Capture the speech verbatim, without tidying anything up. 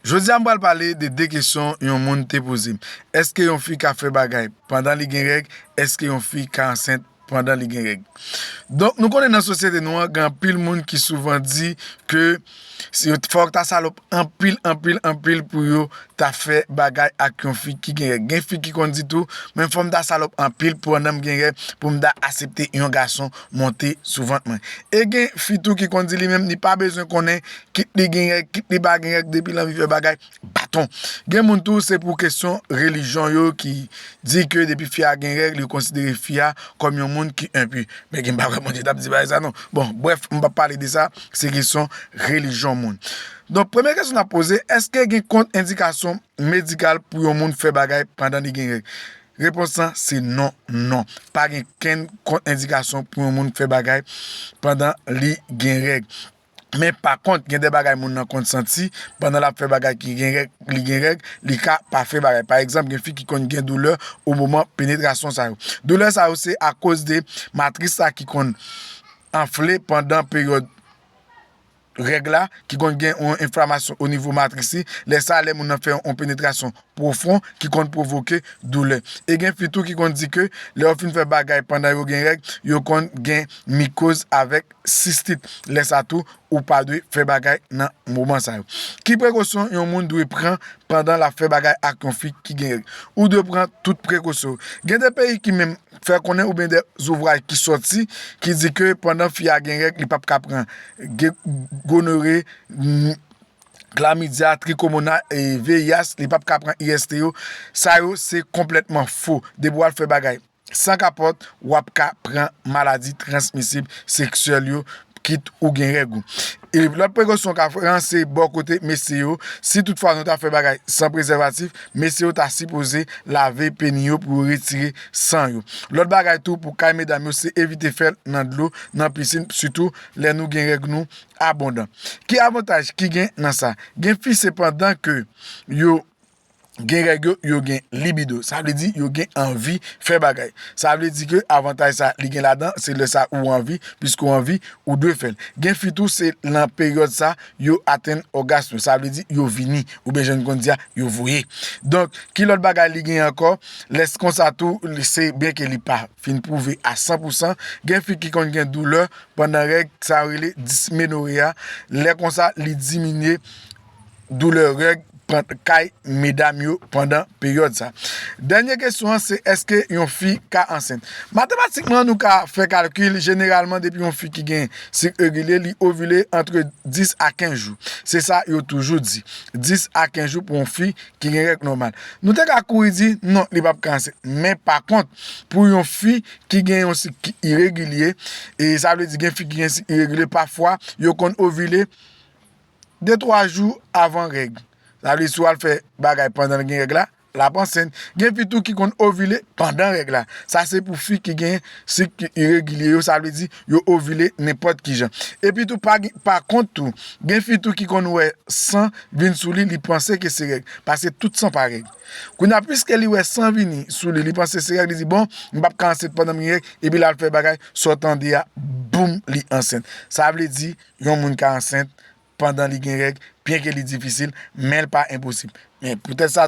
Jodi a, m pral pale de de kesyon yon moun te poze m. Èske yon fi ka fè bagay pandan li gen règ? Èske yon fi ka ansent pandan li gen règ? Donk, nou konnen nan sosyete nou an, gen anpil moun ki souvan di ke si yo, fòk ta salòp anpil, anpil, anpil pou yo ta fè bagay ak yon fi ki gen règ. Gen fi ki konn di tou, men fò m ta salòp anpil pandan m gen règ pou m ta aksepte yon gason monte sou vant mwen. E gen fi tou ki konn di li menm, li pa bezwen konnen, kit li gen règ, kit li pa gen règ, depi l anvi fè bagay, baton. Gen moun tou, se pou kesyon relijyon yo ki di ke depi fi a gen règ, yo konsidere fi a kòm yon moun ki enpi. Men gen pa kwè Bondye t ap di bagay sa non. Bon, brèf, m p ap pale de sa, se kesyon relijyon moun. Donk, premye kesyon n ap poze, èske gen kont endikasyon medikal pou yon moun fè bagay pandan li gen règ? Repons lan se non, non. Pa gen kenn kont endikasyon pou yon moun fè bagay pandan li gen règ. Men pa kont, gen de bagay moun nan konn santi pandan l ap fè bagay ki gen règ, li gen règ, li ka pa fè bagay. Pa egzanp, gen fi ki konn gen doulè o moman penetrasyon sa yo. Doulè sa yo se akoz de matris la ki konn anfle pandan peryòd règ la, ki konn gen yon enflamasyon o nivo matris li. Lè sa, lè moun nan fè yon penetrasyon pwofon ki konn pwovoke doulè. E gen fi tou ki konn di ke lè yo fin fè bagay pandan yo gen règ, yo konn gen mikoz avèk sistit. Lè sa tou, ou pa dwe fè bagay nan moman sa yo. Ki prekosyon yon moun dwe pran pandan l ap fè bagay ak yon fi ki gen règ? Ou dwe pran tout prekosyon. Gen de peyi ki menm fè konnen, oubyen de zouvraj ki sòti ki di ke pandan fi a gen règ, li p ap ka pran ge-, gonore, n-, klamidya, trikomona, e V I H, li p ap ka pran I S T yo. Sa yo se konplètman fo. Depi w al fè bagay san kapòt, w ap ka pran maladi transmisib seksyèl yo, kit ou gen règ ou. E lòt prekosyon w ka pran, se bò kote mesye yo. Si toutfwa nou ta fè bagay san prezèvatif, mesye yo ta sipoze lave peni yo pou yo retire san yo. Lòt bagay tou, pou kay medam yo, se evite fè l nan dlo, nan pisin, sitou lè nou gen règ nou abondan. Ki avantaj ki gen nan sa? Gen fi, se pandan ke yo gen règ yo, yo gen libido. Sa vle di yo gen anvi fè bagay. Sa vle di ke avantaj sa li gen ladan, se lè sa ou anvi, piske ou anvi, ou dwe fè l. Gen fi tou, se nan peryòd sa yo atenn ògasm yo. Sa vle di yo vini, oubyen jan n konn di a, yo voye. Donk, ki lòt bagay li gen ankò? Lè s konsa tou, li, se byen ke li pa fin pwouve a san pou san, gen fi ki konn gen doulè pandan règ, sa yo rele dismenore a. Lè konsa, li diminye doulè règ pan-, kay medam yo pandan peryòd sa. Dènye kesyon an, se èske yon fi ka ansent? Matematikman, nou ka fè kalkil, jeneralman, depi yon fi ki gen sik regilye, li ovile antre dis a kenz jou. Se sa yo toujou di, dis a kenz jou pou yon fi ki gen règ nòmal. Nou te ka kouri di, non, li p ap ka ansent. Men pa kont, pou yon fi ki gen yon sik ki iregilye, e sa vle di gen fi ki gen sik iregilye, pafwa, yo konn ovile de twa jou avan règ. Sa vle di si w al fè bagay pandan l gen règ la, l ap ansent. Gen fi tou ki konn ovile pandan règ la. Sa se pou fi ki gen sik iregilye yo, sa vle di yo ovile nenpòt ki jan. Epi tou, pa gen, pa kont tou, gen fi tou ki konn wè san vin sou li, li panse ke se règ, paske tout san pa règ. Kounye a, piske li wè san vini sou li, li panse se règ, li di, bon, m p ap ka ansent pandan m gen règ, epi l al fè bagay, sa w tande a, boum, li ansent. Sa vle di, yon moun ka ansent pandan li gen règ, byenke li difisil, men l pa enposib. Men poutèt sa,